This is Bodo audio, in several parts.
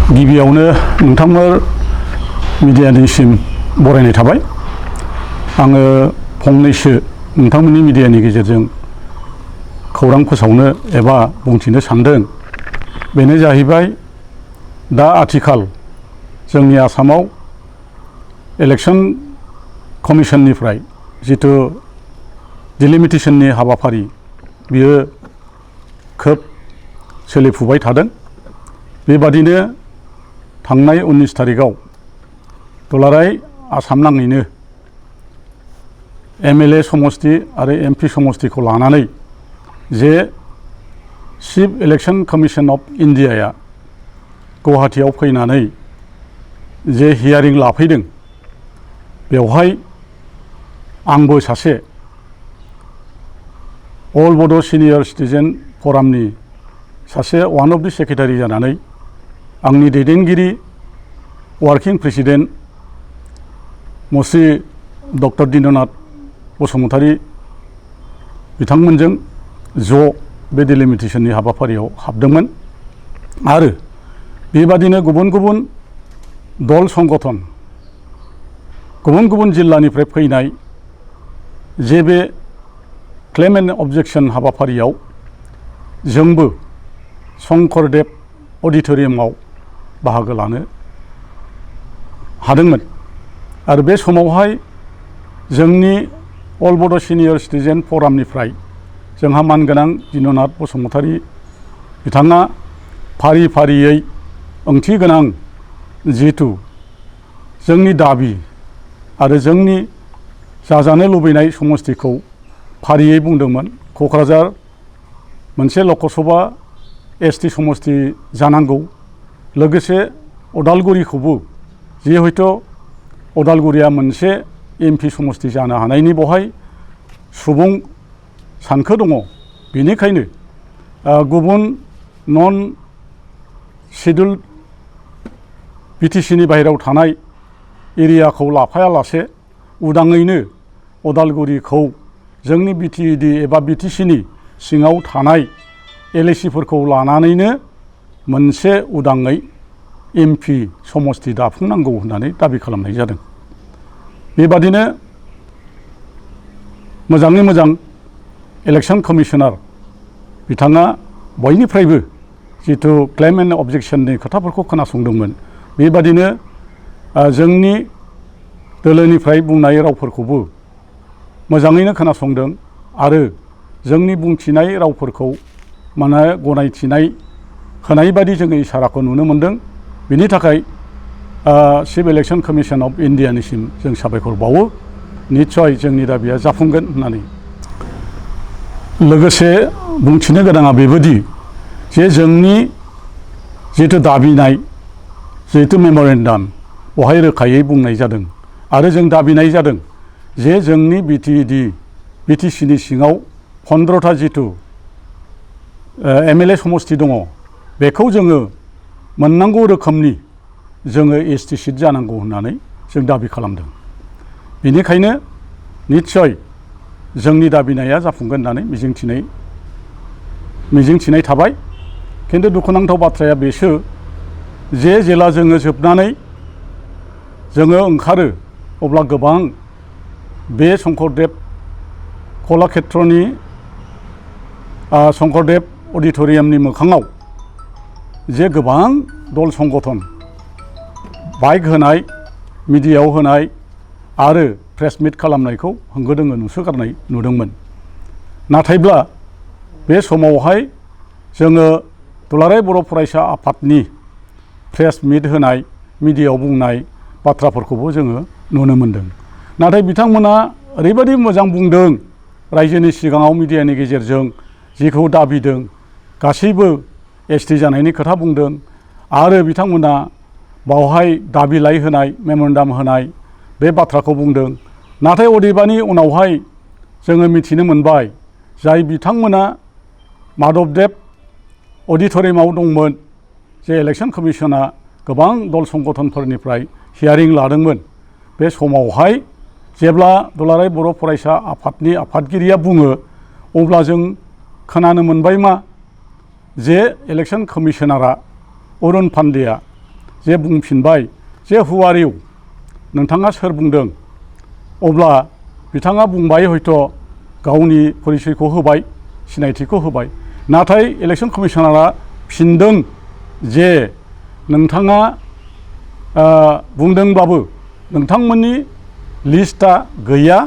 गिबियावनो नोंथांमोन मिडियानिसिम बरायनाय थाबाय। आङो फंनैसो नोंथांमोननि मिडियानि गेजेरजों खौरां फोसावनो एबा बुंथिनो सानदों। बेनो जाहैबाय दा आथिखाल जोंनि आसामाव इलेक्शन कमिशननिफ्राय जिथु डिलिमिटेशननि हाबाफारि बियो खोब सोलिफुबाय थादों। बेबादिनो थांनाय 19 तारिखआव दुलाराय आसाम नाङैनो MLA समस्ति आरो MP समस्तिखौ लानानै जे चिफ इलेक्शन कमिशन अफ इन्डियाया गुवाहाटीयाव फैनानै जे हियारिं लाफैदों, बेवहाय आंबो सासे अल बड' सिनियर सिटिजेन फरामनि सासे वान अफ दि सेक्रेटारि जानानै आंनि दैदेनगिरि वार्किं प्रेसिडेन्ट मुस्रि डक्टर दिननाथ बसुमतारी बिथांमोनजों ज' बे डिलिमिटेशननि हाबाफारियाव हाबदोंमोन। आरो बेबादिनो गुबुन गुबुन दल संगठन गुबुन गुबुन जिल्लानिफ्राय फैनाय जे बे क्लेम एन्ड अबजेक्शन हाबाफारियाव जोंबो शंकरदेव अडिटोरियामाव बाहागो लानो हादोंमोन। आरो बे समावहाय जोंनि अल बड' सिनियर सिटिजेन फरामनिफ्राय जोंहा मानगोनां दिननाथ बसुमतारी बिथाङा फारि फारियै ओंथि गोनां जिहेथु जोंनि दाबि आरो जोंनि जाजानो लुबैनाय समस्तिखौ फारियै बुंदोंमोन। क'क्राझार मोनसे लकसभा ST समस्ति जानांगौ, लोगोसे अदालगुरिखौबो जे हयथ' अदालगुरिया मोनसे MP समस्ति जानो हानायनि बहाय सुबुं सानखो दङ। बेनिखायनो गुबुन नन शेड्युल BTC नि बाहेरायाव थानाय एरियाखौ लाफायालासे उदाङैनो अदालगुरिखौ जोंनि BTED एबा BTC नि सिङाव थानाय LAC फोरखौ लानानैनो मोनसे उदाङै MP समस्ति दाफुंनांगौ होननानै दाबि खालामनाय जादों। बेबादिनो मोजाङै मोजां इलेक्शन कमिशनार बिथाङा बयनिफ्रायबो जिथु क्लेम एन्ड अबजेक्शननि खोथाफोरखौ खोनासंदोंमोन। बेबादिनो जोंनि दोलोनिफ्राय बुंनाय रावफोरखौबो मोजाङैनो खोनासंदों आरो जोंनि बुंथिनाय रावफोरखौ माने गनायथिनाय होनाय बादि जोङो इसाराखौ नुनो मोनदों। बिनि थाखाय चिफ इलेक्शन कमिशन अफ इन्डियानिसिम जों साबायखर बावो। निस्सय जोंनि दाबिया जाफुंगोन होननानै। लोगोसे बुंथिनो गोनाङा बेबायदि जे जोंनि जिहेथु दाबिनाय जिहेतु मेम'रेन्डाम बेवहाय रोखायै बुंनाय जादों आरो जों दाबिनाय जादों जे जोंनि BTC नि सिङाव 15था जिथु MLA समस्ति दङ, बेखौ जोङो मोननांगौ रोखोमनि जोङो ST सिट जानांगौ होननानै जों दाबि खालामदों। बेनिखायनो निस्सय जोंनि दाबिनाया जाफुंगोन होननानै मिजिंथिनाय थाबाय। खिन्थु दुखुनांथाव बाथ्राया बेसो जे जेला जोङो जोबनानै जोङो ओंखारो अब्ला गोबां बे शंकरदेव कलाक्षेत्रनि शंकरदेव अडिटोरियामनि मोखाङाव जे गोबां दल संगठन बाइक होनाय, मिडियायाव होनाय आरो प्रेस मिट खालामनायखौ होंगो दोंगो नुसोगारनाय नुदोंमोन। नाथायब्ला बे समावहाय जोङो दुलाराय बर' फरायसा आफादनि प्रेस मिट होनाय, मिडियायाव बुंनाय बाथ्राफोरखौबो जोङो नुनो मोनदों। नाथाय बिथांमोना ओरैबायदि मोजां बुंदों रायजोनि सिगाङाव मिडियानि गेजेरजों जिखौ दाबिदों गासैबो ST जानायनि खोथा बुंदों आरो बिथांमोना बावहाय दाबिलाइ होनाय, मेम'रेन्डाम होनाय बे बाथ्राखौ बुंदों। नाथाय अदेबानि उनावहाय जोङो मिथिनो मोनबाय जाय बिथांमोना माधबदेव अडिटोरियामाव दंमोन, जे इलेक्शन कमिशना गोबां दल संगठनफोरनिफ्राय हियारिं लादोंमोन। बे समावहाय जेब्ला दुलाराय बर' फरायसा आफादनि आफादगिरिया बुङो अब्ला जों खोनानो मोनबाय मा जे इलेक्शन कमिशनारा अरुण पान्डेया जे बुंफिनबाय जे हु आर इउ नोंथाङा सोर बुंदों अब्ला बिथाङा बुंबाय हयथ' गावनि परिचयखौ होबाय सिनायथिखौ होबाय नाथाय इलेक्सन कमिसनारा फिनदों जे नोंथाङा बुंदोंब्लाबो नोंथांमोननि लिस्टआ गैया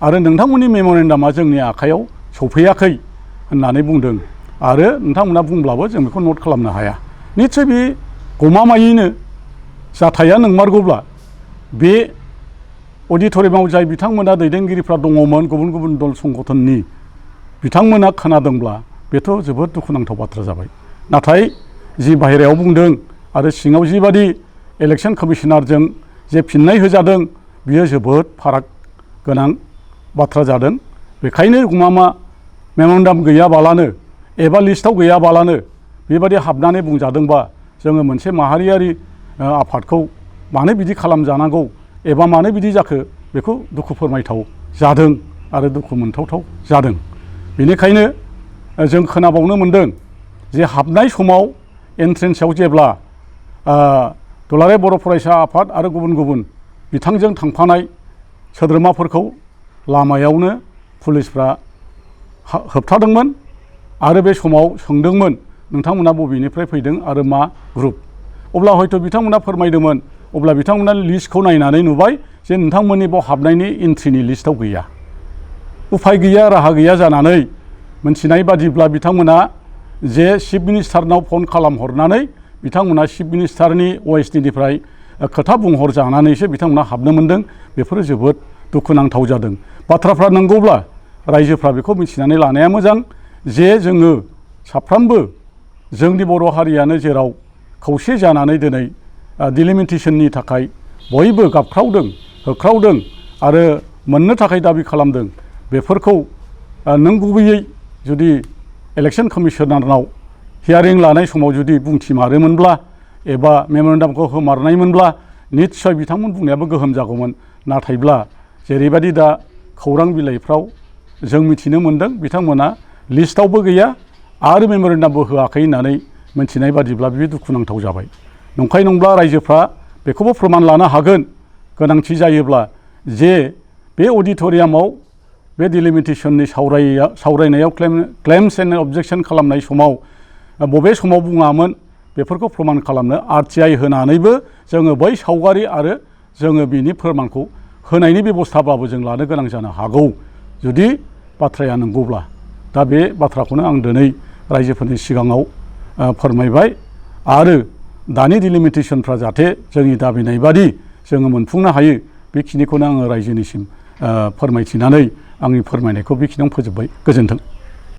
आरो नोंथांमोननि मेम'रेन्डामा जोंनि आखायाव सौफैयाखै होननानै बुंदों आरो नोंथांमोना बुंब्लाबो जों बेखौ नट खालामनो हाया निस्सय बे गमामायैनो जाथाया नंमारगौब्ला बे अडिट'रियामाव जाय बिथांमोना दैदेनगिरिफ्रा दङमोन गुबुन गुबुन दल संगठननि बिथांमोना खोनादोंब्ला बेथ' जोबोद दुखुनांथाव बाथ्रा जाबाय नाथाय जि बाहेरायाव बुंदों आरो सिङाव जिबादि इलेक्सन कमिसनारजों जे फिननाय होजादों बियो जोबोद फाराग गोनां बाथ्रा जादों बेखायनो गमामा मेम'रेन्डाम गैयाबालानो एबा लिस्टआव गैयाबालानो बेबादि हाबनानै बुंजादोंबा जोङो मोनसे माहारियारि आफादखौ मानो बिदि खालामजानांगौ एबा मानो बिदि जाखो बेखौ दुखु फोरमायथाव जादों आरो दुखु मोनथावथाव जादों बेनिखायनो जों खोनाबावनो मोन्दों जे हाबनाय समाव एन्ट्रेन्सआव जेब्ला दुलाराय बर' फरायसा आफाद आरो गुबुन गुबुन बिथांजों थांफानाय सोद्रोमाफोरखौ लामायावनो पुलिसफ्रा होबथादोंमोन आरो बे समाव सोंदोंमोन नोंथांमोना बबेनिफ्राय फैदों आरो मा ग्रुप अब्ला हयथ' बिथांमोना फोरमायदोंमोन अब्ला बिथांमोना लिस्टखौ नायनानै नुबाय जे नोंथांमोननि बाव हाबनायनि एन्ट्रिनि लिस्टआव गैया उफाय गैया राहा गैया जानानै मोनथिनाय बादिब्ला बिथांमोना जे चिफ मिनिस्टारनाव फन खालामहरनानै बिथांमोना चिफ मिनिस्टारनि OSDनिफ्राय खोथा बुंहरजानानैसो बिथांमोना हाबनो मोन्दों बेफोरो जोबोद दुखुनांथाव जादों बाथ्राफ्रा नंगौब्ला रायजोफ्रा बेखौ मिथिनानै लानाया मोजां जे जोङो साफ्रोमबो जोंनि बर' हारियानो जेराव खौसे जानानै दिनै डिलिमिटेसननि थाखाय बयबो गाबख्रावदों होख्रावदों आरो मोननो थाखाय दाबि खालामदों बेफोरखौ नंगुबैयै जुदि इलेक्सन कमिसनारनाव हियारिं लानाय समाव जुदि बुंथिमारोमोनब्ला एबा मेम'रेन्डामखौ होमारनायमोनब्ला निस्सय बिथांमोन बुंनायाबो गोहोम जागौमोन नाथायब्ला जेरैबायदि दा खौरां बिलाइफ्राव जों मिथिनो मोन्दों बिथांमोना लिस्टआवबो गैया आरो मेम'रेन्डामबो होआखै होननानै मिथिनाय बादिब्ला बे दुखुनांथाव जाबाय नंखाय नंब्ला रायजोफ्रा बेखौबो फोरमान लानो हागोन गोनांथि जायोब्ला जे बे अडिट'रियामाव बे डिलिमिटेसननि सावरायनायाव क्लेम्स एन्ड अबजेक्सन खालामनाय समाव बबे समाव बुङामोन बेफोरखौ फोरमान खालामनो RTI होनानैबो जोङो बै सावगारि आरो जोङो बिनि फोरमानखौ होनायनि बेबस्थाबाबो जों लानो गोनां जानो हागौ जुदि बाथ्राया नंगौब्ला दा बे बाथ्राखौनो आं दिनै रायजोफोरनि सिगाङाव फोरमायबाय आरो दानि डिलिमिटेसनफ्रा जाहाथे जोंनि दाबिनाय बादि जोङो मोनफुंनो हायो बेखिनिखौनो आङो रायजोनिसिम फोरमायथिनानै आंनि फोरमायनायखौ बेखिनियावनो फोजोबबाय गोजोन्थों।